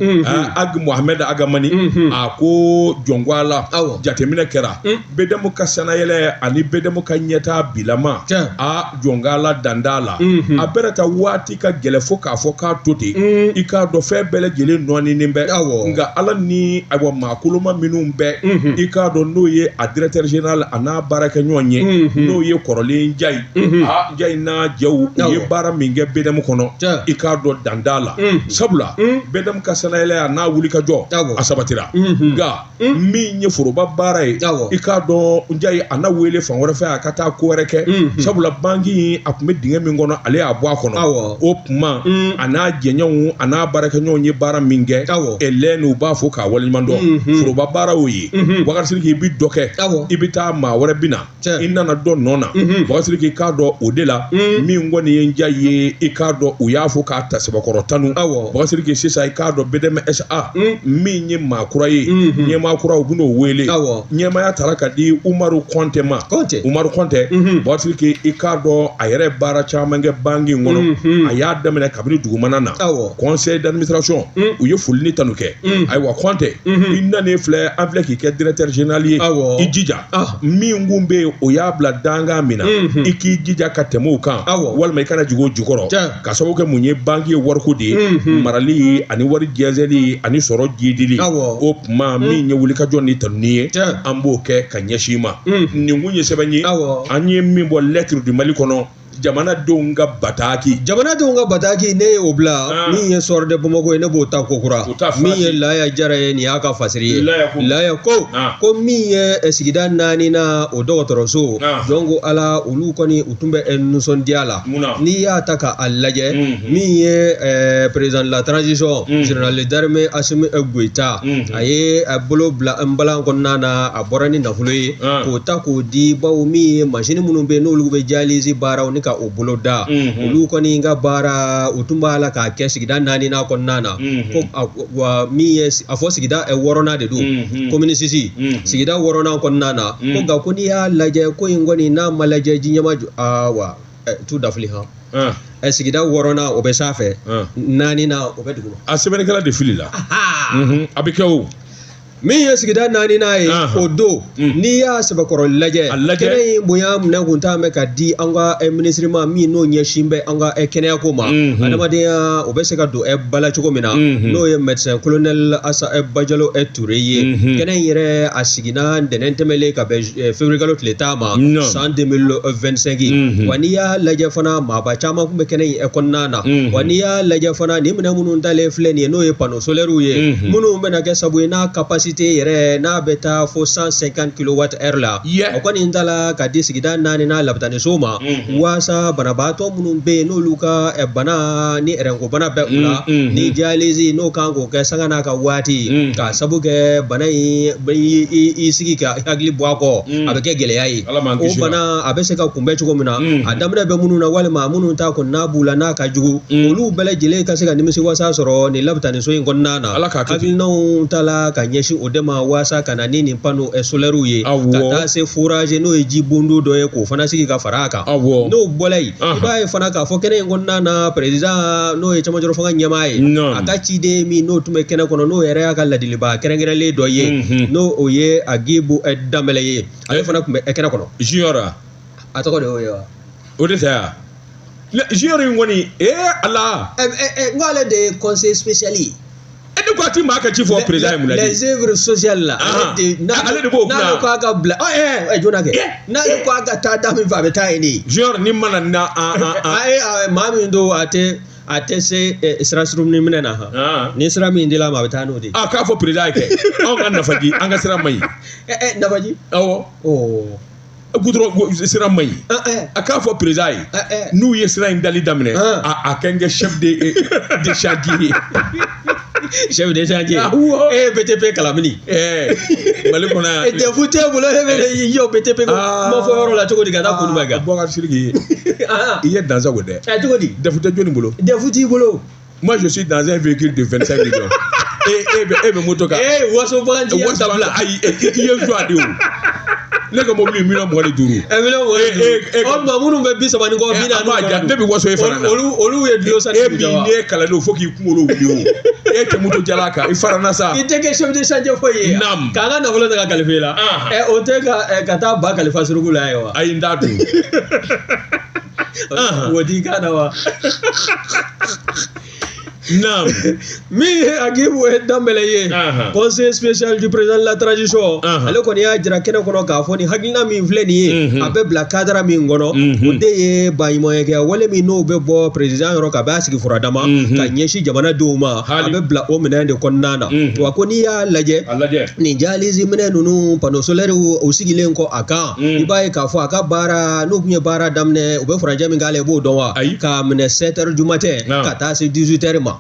Ag Mohamed Agamani, a ko jɔnko a la, jateminɛ kɛra BDM ka sanayɛlɛ ani BDM ka ɲɛtaa bilama, a jɔnko a la, dan t'a la, a bɛrɛ ta waati ka gɛlɛ fo k'a fɔ k'a to ten. I k'a dɔn fɛn bɛɛ lajɛlen nɔɔninen bɛ, nka ala ni ayiwa maa koloma minnu bɛ, i k'a dɔn n'o ye a directeur général a n'a baarakɛɲɔgɔn ye, n'o ye kɔrɔlen Njayi, a Njayi n'a jɛw, u ye baara min kɛ BDM kɔnɔ, i k'a dɔn dan t'a la, sabula BDM ka sanayɛlɛ a n'a wulikajɔ a sabatira. Nka min ye foroba baara ye, i k'a dɔn Njayi a n'a wele fan wɛrɛ fɛ a ka taa ko wɛrɛ kɛ, sabula banki a tun bɛ dingɛ min kɔnɔ, ale y'a bɔ a kɔnɔ. O tuma a n'a jɛɲɔgɔnw a n'a baarakɛɲɔgɔnw ye baara min kɛ, elɛn u b'a fɔ k'a waleɲuman dɔn. Foroba baara y'o ye. Boubacar Sidiki, i bɛ dɔ kɛ, i bɛ taa maa wɛrɛ bɛ na, i nana dɔ nɔ na. Boubacar Sidiki, i k'a dɔn o de la min kɔni ye Njayi ye, i k'a dɔn u y'a fɔ k'a ta sɛbɛkɔrɔ tanu. Boubacar Sidiki, sisan i k'a dɔn BDM SA min ye maa kura ye, ɲɛmaa kura, u bɛn'o wele. Ɲɛmaaya taara ka di Umaru Kɔnte ma. Umaru Kɔnte, Boubacar Sidiki, i k'a dɔn a yɛrɛ baara caman kɛ banki in kɔnɔ. A y'a daminɛ kabini dugumana na, conseil d'administration. d'administration u ye foli ni tanu kɛ. Ayiwa Kɔntɛ, i nanen filɛ, an filɛ k'i kɛ directeur général ye, i jija min kun bɛ yen, o y'a bila dankan min na, i k'i jija ka tɛmɛ o kan walima i kana jigin o jukɔrɔ. Ka sababu kɛ mun ye? Banki ye wariko de ye, marali ani wari jɛnsɛnli ani sɔrɔ jidili. O tuma min ye wulikajɔ ni tanuni ye, an b'o kɛ ka ɲɛsin i ma. Nin kun ye sɛbɛn ye an ye min bɔ Lettre du Mali kɔnɔ, jamanadenw ka bataki. Jamanadenw ka bataki, ne ye o bila. Min ye Soir de Bamako ye, ne b'o ta kokura. Min ye Laya Jara ye, nin y'a ka fasiri ye. Laya ko ko min ye sigida naani na o dɔgɔtɔrɔso, jɔn ko Ala, olu kɔni u tun bɛ nisɔndiya la. N'i y'a ta k'a lajɛ, min ye président de la transition, général d'armée Assimi Goïta, a ye a bolo bila nbalan kɔnɔna na, a bɔra ni nafolo ye k'o ta k'o di, bawo min ye masini minnu bɛ yen n'olu bɛ dialyse baaraw ni ka o bolo da, olu kɔni ka baara u tun b'a la k'a kɛ sigida naaninan kɔnɔna na. Ko wa min ye a fɔ sigida wɔɔrɔnan de don, commune six, sigida wɔɔrɔnan kɔnɔna na. Ko nka ko n'i y'a lajɛ, ko in kɔni n'a ma lajɛ, ji ɲɛma wa tu dafili han. Sigida wɔɔrɔnan o bɛ sanfɛ, naaninan o bɛ duguma. A sɛbɛnnikɛla de filila, a bɛ kɛ o. Min ye sigida naaninan ye, o don n'i y'a sɛbɛkɔrɔ lajɛ, kɛnɛ in bonya minɛ kun t'an bɛ ka di an ka minisiri ma min n'o ɲɛsin bɛ an ka kɛnɛyako ma, adamadenya o bɛ se ka don ba la cogo min na, n'o ye médecin colonel Asa Bajalo Ture ye. Kɛnɛ in yɛrɛ a siginna ntɛnɛn tɛmɛlen ka bɛn février kalo tile 10 ma san 2025. Wa n'i y'a lajɛ fana, maaba caman tun bɛ kɛnɛ in kɔnɔna na. Wa n'i y'a lajɛ fana, nin minɛn minnu talen filɛ nin ye, n'o ye panneau solaires ye, minnu bɛna kɛ sabu ye n'a capacité yɛrɛ n'a bɛ taa fo 150 kilowatt heure la, o kɔni tala ka di sigida naani n'a labitaniso ma, waasa banabaatɔ minnu bɛ yen n'olu ka bana ni ɛrɛnko bana bɛ u la, ni dialyse n'o kan k'o kɛ sanga n'a ka waati, k'a sabu kɛ bana in i sigi ka hakili bɔ a kɔ, a bɛ kɛ gɛlɛya ye. O bana a bɛ se ka kunbɛn cogo min na, a daminɛ bɛ minnu na walima minnu ta kɔni n'a b'u la n'a ka jugu, olu bɛɛ lajɛlen ka se ka nimisiwasa sɔrɔ nin labitaniso in kɔnɔna na. Hakilinaw tala ka ɲɛsin o de ma, waasa ka na ni nin panneau solaires ye, ka taa se forage n'o ye ji bondo dɔ ye, k'o fana sigi ka fara a kan. N'o bɔla yen, i b'a ye fana k'a fɔ kɛnɛ in kɔnɔna na, président n'o ye cɛmancɛ fanga ɲɛmaa ye, a ka ciden min n'o tun bɛ kɛnɛ kɔnɔ, n'o yɛrɛ y'a ka ladilibaa kɛrɛnkɛrɛnlen dɔ ye, n'o o ye Agibu Danbɛlɛ ye, ale fana tun bɛ kɛnɛ kɔnɔ. Junior. A tɔgɔ de y'o ye wa? O de tɛ yan, junior in kɔni, ee Ala. N ko ale de ye conseiller spécial ye. E ne ko a ti maa ka ci fɔ président ye mun na? Les œuvres sociales la, ale de ale de b'o kunna. N'ale ko a ka bila, ɔ jona kɛ, n'ale ko a ka taa da min fɛ, a bɛ taa yen de. Junior ni mana na an an an. Ayi, maa min don, a tɛ se sira surunni minɛ na han. Ni sira min dila a ma, a bɛ taa n'o de ye. A k'a fɔ président ye kɛ, anw ka nafaji, an ka sira man ɲi. Nafaji. Awɔ. Goudron sira man ɲi. A k'a fɔ président ye, n'u ye sira in dali daminɛ, a kɛ n kɛ chef de chantier ye. Chef de chantier. E BTP kalamini. Mali kɔnɔ yan. DEF t'e bolo, e bɛ i jɔ BTP ko kuma fɔ yɔrɔ la cogo di ka taa Koniba kan? Boubacar Sidiki, i ye dansago dɛ. Cogo di? DEF tɛ jɔnni bolo? DEF t'i bolo. Moi, je suis dans un véhicule de 25 millions. E bɛ moto kan. Eh, waso bagantigiya dabila. Ayi, i ye joie de o. Ne ka mobili 25 millions. 25 million. Ɔ maa minnu bɛ 30 ni kɔ, 40. Ne bɛ waso e fana na. Olu ye dulon sanni. E min ne kalan don fo k'i kunkolo wuli o. E tɛ moto jala kan, i farana sa. I tɛ kɛ chef de chantier foyi ye. Naam. K'an ka nafolo ta ka kalifa i la. O tɛ ka taa ba kalifa suruku la ye wa? Ayi, n t'a dun. O t'i kan na wa? Naam. Min ye Agibu Danbɛlɛ ye, conseiller spécial du président de la transition, ale kɔni y'a jira kɛnɛ kɔnɔ k'a fɔ nin hakilina min filɛ nin ye, a bɛ bila cadre min kɔnɔ, o de ye baɲumankɛ wale min n'o bɛ bɔ président yɔrɔ ka b'a sigi furadama ka ɲɛsin jamanadenw ma, a bɛ bila o minɛn de kɔnɔna na. Wa ko n'i y'a lajɛ, nin dialyse minɛn ninnu, panneau solaire u sigilen kɔ a kan, i b'a ye k'a fɔ a ka baara, n'u tun ye baara daminɛ, u bɛ furancɛ min k'ale, i b'o dɔn wa? K'a minɛ 7 heures du matin ka taa se 18 heures ma.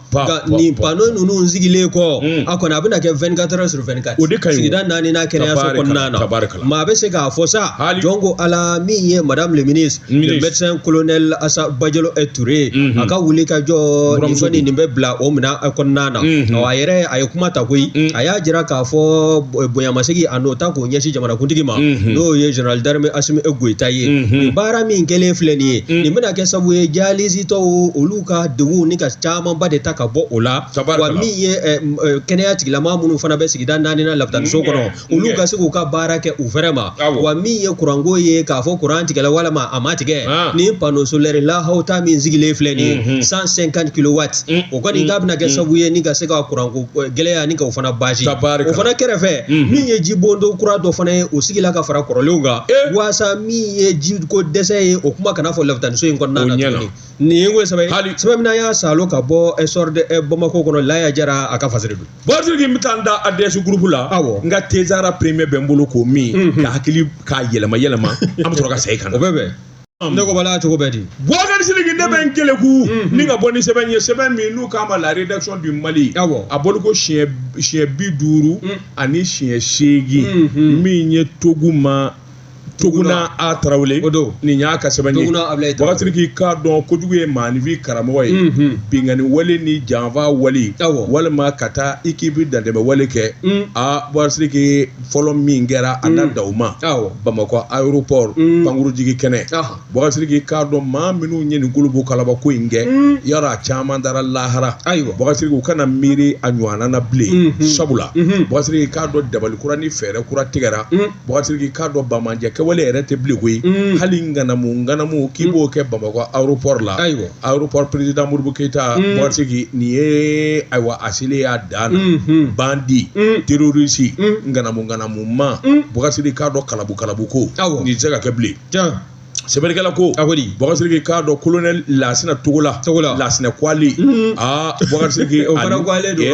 Nin panneau ninnu sigilen kɔ, a kɔni a bɛna kɛ 24 heures sur 24. O de ka ɲi. Sigida naani n'a kɛnɛyaso kɔnɔna na, maa bɛ se k'a fɔ sa, jɔn ko Ala, min ye madame le ministre, le médecin colonel Assa Badialo Touré, a ka wuli ka jɔ nin kɔni nin bɛ bila o minɛn kɔnɔna na. A yɛrɛ a ye kuma ta koyi, a y'a jira k'a fɔ bonyamasegin a n'o ta k'o ɲɛsin jamanakuntigi ma, n'o ye général d'armée Assimi Goïta ye. Nin baara min kɛlen filɛ nin ye, nin bɛna kɛ sababu ye dialyse tɔw olu ka degun ni ka camanba de ta. ta ka bɔ o la wa min ye kɛnɛya tigilamaa minnu fana bɛ sigida naaninan lapitaniso kɔnɔ olu ka se k'u ka baara kɛ u fɛrɛ ma wa min ye kuranko ye k'a fɔ kuran tigɛla walima a ma tigɛ ni panneau solaire lahawuta min sigilen filɛ nin ye 150 kilowatts o kɔni k'a bɛna kɛ sababu ye ni ka se ka kuranko gɛlɛya ni k'o fana basi o fana kɛrɛfɛ min ye jibondo kura dɔ fana ye o sigila ka fara kɔrɔlenw kan waasa min ye jiko dɛsɛ ye o kuma kana fɔ lapitaniso in kɔnɔna na tuguni nin ye ko sɛbɛn hali sɛbɛn min n'an y'a salo ka bɔ Essor de Bamako kɔnɔ Laya Jara a ka fasiri don Bɔsiriki n bɛ taa n da ADS groupe la awɔ n ka Tezara premier bɛ n bolo k'o min ka hakili k'a yɛlɛma yɛlɛma an bɛ sɔrɔ ka segin ka na o bɛ bɛn ne ko bala cogo bɛ di Boubacar Sidiki ne bɛ n keleku ni ka bɔ ni sɛbɛn ye sɛbɛn min n'u k'a ma la rédaction du Mali awɔ a bɔli ko siɲɛ 58 min ye Toguma Toguna A Tarawele o don nin y'a ka sɛbɛn ye Toguna Abulayi Boubacar Sidiki k'a dɔn kojugu ye maaninfin karamɔgɔ ye binkanni wale ni janfa wale walima ka taa i k'i bɛ dantɛmɛ wale kɛ a Boubacar Sidiki fɔlɔ min kɛra a na da o ma Bamakɔ aéroport pankurujigi kɛnɛ Boubacar Sidiki k'a dɔn maa minnu ye nin kolobo kalaba ko in kɛ yɔrɔ a caman taara lahara ayiwa Boubacar Sidiki u kana miiri a ɲɔgɔnna na bilen sabula Boubacar Sidiki k'a dɔn dabali kura ni fɛɛrɛ kura tigɛra Boubacar Sidiki k'a dɔn banbaanci kɛwale yɛrɛ tɛ bilen koyi hali ŋanamu ŋanamu k'i b'o kɛ Bamakɔ aéroport la ayiwa aéroport président Modibo Keyita Boubacar Sidiki nin ye ayiwa a selen y'a dan na bandit terroriste ŋanamu ŋanamu ma Boubacar Sidiki k'a dɔn kalabu kalabu ko nin tɛ se ka kɛ bilen sɛbɛnnikɛla ko a ko di Boubacar Sidiki k'a dɔn colonel Lasina Togola Togola Lasina Kwale aa Boubacar Sidiki o fana kwale don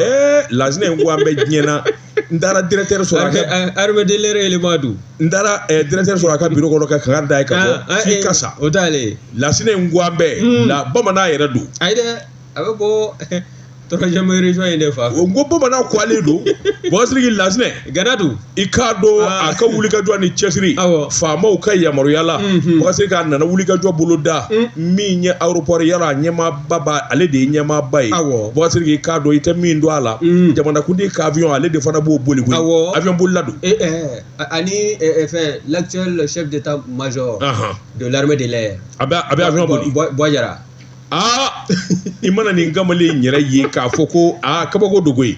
Lasina in ko an bɛ diɲɛ na n taara directeur sɔrɔ a ka armée de l'air élément don n taara directeur sɔrɔ a ka bureau kɔnɔ ka kangari d'a ye ka fɔ f'i ka sa o t'ale ye Lasina in ko an bɛɛ la bamanan yɛrɛ don ayi dɛ a bɛ bɔ troisième région in de fa n ko bamanan kwale don Boubacar Sidiki Lasinɛ gana don i k'a dɔn a ka wulikajɔ ni cɛsiri faamaw ka yamaruya la Boubacar Sidiki a nana wulikajɔ bolo da min ye aéroport yala a ɲɛmaaba ba ale de ye ɲɛmaaba ye Boubacar Sidiki k'a dɔn i tɛ min dɔn a la jamanakuntigi ka avion ale de fana b'o boli koyi avion bolila don ani fɛn l'actuel chef d'état-major de l'armée de l'air a bɛ avion boli Buwa Jara aa i mana nin kamalen in yɛrɛ ye k'a fɔ ko aa kabako dogo ye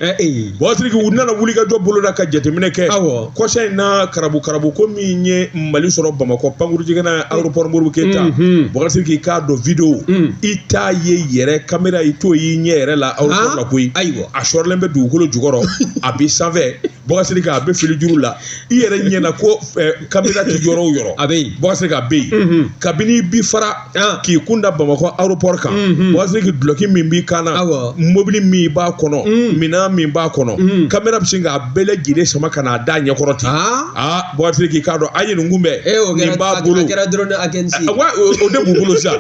Boubacar Sidiki u nana wulikajɔ boloda ka jateminɛ kɛ kɔsa in na karabu karabu ko min ye Mali sɔrɔ Bamakɔ pankurujigɛnɛ aéroport Modibo Keyita Boubacar Sidiki k'a dɔn vidéo i t'a ye yɛrɛ caméra i t'o y'i ɲɛ yɛrɛ la aéroport la koyi ayiwa a sɔrɔlen bɛ dugukolo jukɔrɔ a bɛ sanfɛ Boubacar Sidiki a bɛ fili juru la i yɛrɛ ɲɛna ko caméra tɛ yɔrɔ o yɔrɔ a bɛ yen Boubacar Sidiki a bɛ yen kabini i bi fara k'i kun da Bamakɔ aéroport kan Boubacar Sidiki dulɔki min b'i kan na mobili min b'a kɔnɔ minɛn min b'a kɔnɔ caméra bɛ sin k'a bɛɛ lajɛlen sama ka n'a da ɲɛkɔrɔ ten aa Boubacar Sidiki k'a dɔn a ye nin kunbɛn nin b'a bolo a kɛra drone agency wa o de b'u bolo sisan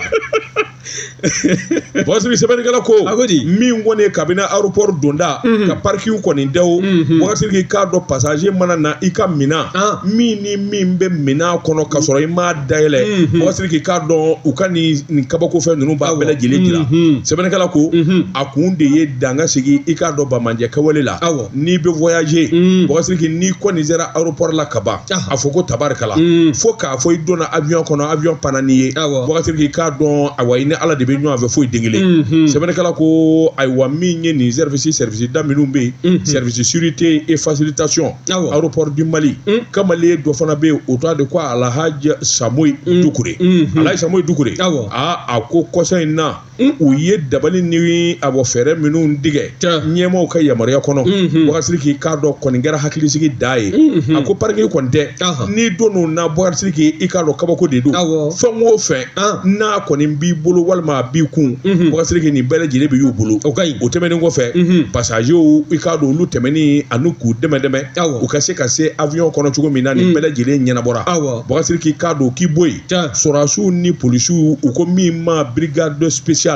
Boubacar Sidiki sɛbɛnnikɛla ko a ko di min kɔni ye kabini aéroport donda ka parking kɔni da o Boubacar Sidiki k'a dɔn passager mana na i ka minɛn min ni min bɛ minɛn kɔnɔ ka sɔrɔ i m'a dayɛlɛ Boubacar Sidiki k'a dɔn u ka nin kabakofɛn ninnu b'a bɛɛ lajɛlen jira sɛbɛnnikɛla ko a kun de ye danga sigi i k'a dɔn banbaanci kɛwale la n'i bɛ voyager Boubacar Sidiki n'i kɔni sera aéroport la ka ban a fɔ ko tabarikala fo k'a fɔ i donna avion kɔnɔ avion panna n'i ye Boubacar Sidiki k'a dɔn ayiwa i ni Ala de bɛ ɲɔgɔn fɛ foyi den kelen sɛbɛnnikɛla ko ayiwa min ye nin service service da minnu bɛ yen service sécurité et facilitation aéroport du Mali kamalen dɔ fana bɛ yen o tɔgɔ de ko Alhaji Samoyi Dukure Alhaji Samoyi Dukure aa a ko kɔsa in na u ye dabali ni a bɔ fɛɛrɛ minnu tigɛ ɲɛmaaw ka yamaruya kɔnɔ Boubacar Sidiki k'a dɔn kɔni kɛra hakilisigi da ye a ko parking kɔni tɛ n'i donn'o na Boubacar Sidiki i k'a dɔn kabako de don fɛn o fɛn n'a kɔni b'i bolo walima a b'i kun Boubacar Sidiki nin bɛɛ lajɛlen bɛ y'u bolo o ka ɲi o tɛmɛnen kɔfɛ passagers i k'a dɔn olu tɛmɛni ani k'u dɛmɛ dɛmɛ u ka se ka se avion kɔnɔ cogo min na nin bɛɛ lajɛlen ɲɛnabɔra Boubacar Sidiki k'a dɔn k'i bɔ yen sɔrɔdasiw ni polisiw u ko min ma brigade spéciale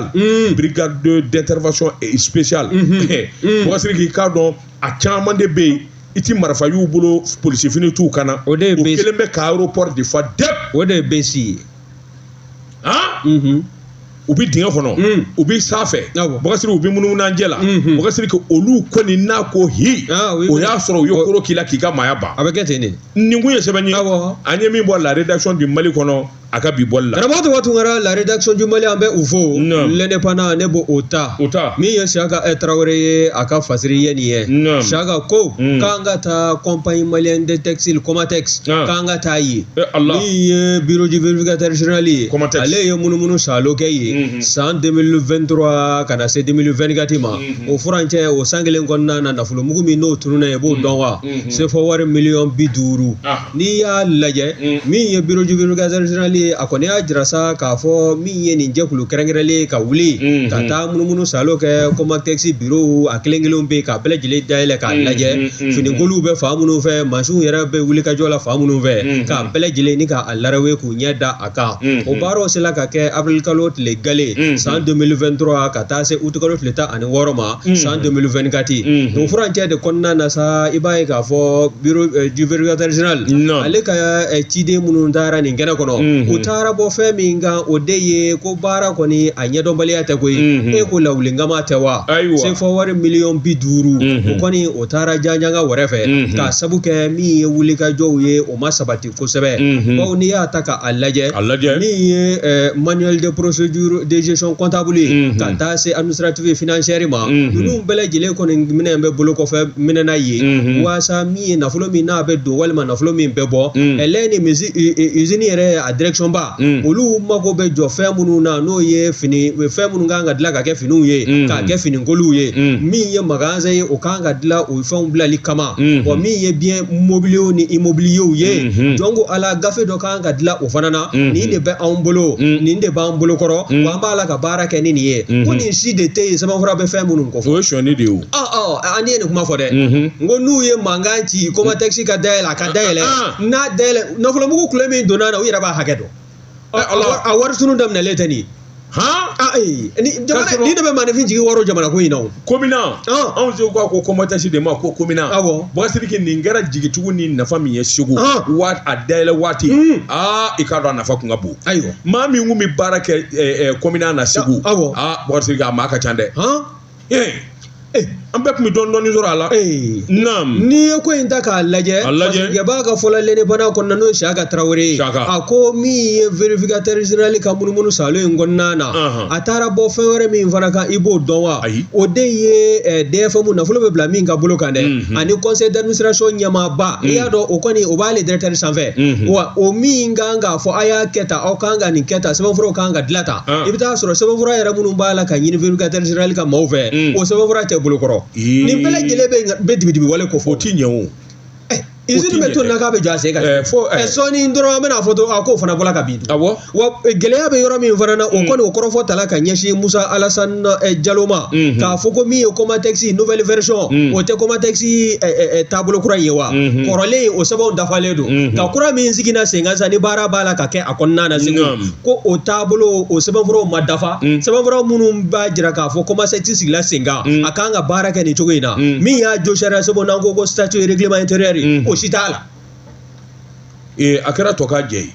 brigade d'intervention spéciale Boubacar Sidiki k'a dɔn a caman de bɛ yen i ti marifa y'u bolo polisifini t'u kan na o de ye u kelen bɛ ka aéroport de fa dɛ o de ye BSI ye han u bɛ dingɛ kɔnɔ u bɛ sanfɛ Boubacar Sidiki u bɛ munumununancɛ la Boubacar Sidiki olu kɔni n'a ko hi o y'a sɔrɔ u ye koro k'i la k'i ka maaya ban a bɛ kɛ ten de nin kun ye sɛbɛn ye an ye min bɔ la rédaction du Mali kɔnɔ A ka bi bɔli la. Karamɔgɔ Tuba Tunkara, la rédaction du Mali, an bɛ u fo. L'Indépendant, ne b'o o ta. O ta. Min ye Siyaka Tarawele ye, a ka fasiri ye nin ye. Siyaka ko k'an ka taa Compagnie malienne de textile Comatex, k'an ka taa yen. Allah. Min ye bureau du vérificateur général ye. Comatex. Ale ye munumunu saalo kɛ yen san 2023 ka na se 2024 ma. O furancɛ, o san kelen kɔnɔna na, nafolomugu min n'o tununna yen, i b'o dɔn wa? CFA wari miliyɔn 50. N'i y'a lajɛ, min ye bureau du vérificateur général ye, a kɔni y'a jira sa k'a fɔ min ye nin jɛkulu kɛrɛnkɛrɛnlen ka wuli ka taa munumunu saalo kɛ Comatex bureau a kelen kelenw bɛ yen, k'a bɛɛ lajɛlen dayɛlɛ k'a lajɛ, finikoluw bɛ fan minnu fɛ, mansinw yɛrɛ bɛ wuli ka jɔ la fan minnu fɛ, k'a bɛɛ lajɛlen ni k'a larawe k'u ɲɛ da a kan. O baaraw sera ka kɛ avril kalo tile gale san 2023 ka taa se août kalo tile 16 ma san 2024. O furancɛ de kɔnɔna na sa, i b'a ye k'a fɔ bureau du vérificateur général ale ka ciden minnu taara nin kɛnɛ kɔnɔ, u taara bɔ fɛn min kan, o de ye ko baara kɔni a ɲɛdɔnbaliya tɛ koyi. E ko lawulinkama tɛ wa? CFA wari miliyɔn 50, o kɔni o taara janjanga wɛrɛ fɛ, k'a sabu kɛ min ye wulikajɔw ye, o ma sabati kosɛbɛ. Bawo n'i y'a ta k'a lajɛ, min ye manuel de procédure de gestion comptable ye ka taa se administrative et financière ma, ninnu bɛɛ lajɛlen kɔni minɛn bɛ bolo kɔfɛ minɛna ye, waasa min ye nafolo min n'a bɛ don walima nafolo min bɛ bɔ, ɛlɛ ni usine yɛrɛ a direction ba, olu mago bɛ jɔ fɛn minnu na, n'o ye fini fɛn minnu kan ka dilan ka kɛ finiw ye, k'a kɛ finikoluw ye, min ye magasin ye, o kan ka dilan o fɛnw bilali kama, wa min ye bien mobilier ni immobilier ye, jɔn ko ala, gafe dɔ kan ka dilan o fana na. Nin de bɛ anw bolo, nin de b'an bolo kɔrɔ, wa an b'a la ka baara kɛ ni nin ye. Ko nin si de tɛ yen, sɛbɛnfura bɛ fɛn minnu kɔfɛ. O ye sonyani de ye o. An ye nin kuma fɔ dɛ. N ko n'u ye mankan ci Comatex ka dayɛlɛ, a ka dayɛlɛ, n'a dayɛlɛ, nafolomugu kule min donna na, u yɛrɛ b'a hakɛ dɔn. A wari tunu daminɛlen tɛ nin ye. Ni jamana ni de bɛ maaninfin jigi wɔrɔ jamana ko in na o. Komina anw Segu ko Comatex de ma ko komina. Awɔ. Boubacar Sidiki, nin kɛra jigitugu ni nafa min ye Segu, a dayɛlɛ waati, i k'a dɔn a nafa kun ka bon. Ayiwa. Maa min kun bɛ baara kɛ komina na Segu. Awɔ. Boubacar Sidiki, a maa ka ca dɛ. An bɛɛ tun bɛ dɔɔnin dɔɔnin sɔrɔ a la. Naam. N'i ye ko in ta k'a lajɛ, fasikɛbaa ka fɔla L'Indépendant kɔnɔna, n'o ye Siyaka Tarawele ye, a ko min ye vérificateur général ka munumunu salo in kɔnɔna na, a taara bɔ fɛn wɛrɛ min fana kan, i b'o dɔn wa? O de ye DFM nafolo bɛ bila min ka bolo kan dɛ, ani conseil d'administration ɲɛmaaba, i y'a dɔn o kɔni o b'ale directeur sanfɛ, wa o min kan k'a fɔ a y'a kɛ tan, aw kan ka nin kɛ tan, sɛbɛnfuraw kan ka dilan tan, i bɛ taa sɔrɔ sɛbɛnfura yɛrɛ minnu b'a la ka ɲini vérificateur général ka maaw fɛ, o sɛbɛnfura tɛ bolo kɔrɔ. Nin bɛɛ lajɛlen bɛ dibidibi wale ko fɔ. O ti ɲɛ o. Usine bɛ to nin na k'a bɛ jɔ a sen kan. Sɔɔni dɔrɔn an bɛna fɔ to a k'o fana bɔra ka bin. Awɔ. Wa gɛlɛya bɛ yɔrɔ min fana na, o kɔni o kɔrɔfɔ tala ka ɲɛsin Musa Alasane Jalo ma, k'a fɔ ko min ye Comatex nouvelle version, o tɛ Comatex taabolo kura in ye wa? Kɔrɔlen o sɛbɛnw dafalen don. Ka kura min siginna sen kan sisan, ni baara b'a la ka kɛ a kɔnɔna na Segu, ko o taabolo o sɛbɛnfuraw ma dafa. Sɛbɛnfura minnu b'a jira k'a fɔ Comatex sigila sen kan, a kan ka baara kɛ nin cogo in na, min y'a jɔ sariya sɛbɛnw n'an ko statut règlement intérieur, o si t'a la. A kɛra tɔ ka jɛ ye.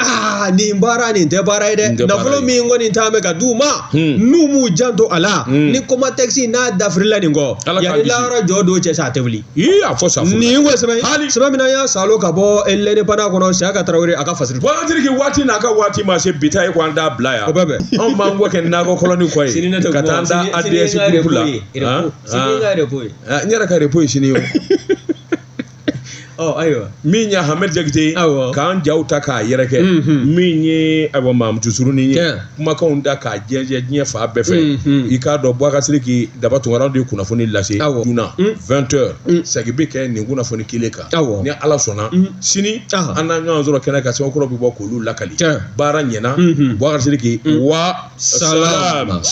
Nin baara nin tɛ baara ye dɛ. Nafolo min kɔni t'an bɛ ka d'u ma, n'u m'u janto a la, ni Comatex n'a dafirila nin kɔ, yanni lahara jɔ don cɛ sa, a tɛ wuli. A fɔ sa. Nin ko sɛbɛn sɛbɛn min y'a salo ka bɔ L'Indépendant kɔnɔ, Siyaka Tarawele a ka fasiri. Boubacar Sidiki, waati n'a ka waati ma se, bi ta ye ko an t'a bila yan. O bɛ bɛn. Anw b'an kɔ kɛ nakɔ kɔlɔni kɔ ye. Ka taa an da ADS groupe la. Sini ka repos ye. N yɛrɛ ka repos ye sini ye. Ayiwa. Min ye Hamɛdi Jakite, k'an jaw ta k'a yɛrɛkɛ, min ye ayiwa Mamutu Surunin ye, kumakanw da k'a jɛnsɛn diɲɛ fan bɛɛ fɛ. I k'a dɔn Boubacar Sidiki Daba Tunkara de ye kunnafoni lase joona 20h, segin bɛ kɛ nin kunnafoni kelen kan. Ni Ala sɔnna, sini an n'an ɲɔgɔn sɔrɔ kɛnɛ kan, sɛbɛnkɔrɔ bɛ bɔ k'olu lakali. Baara ɲɛna, Boubacar Sidiki, wa salam.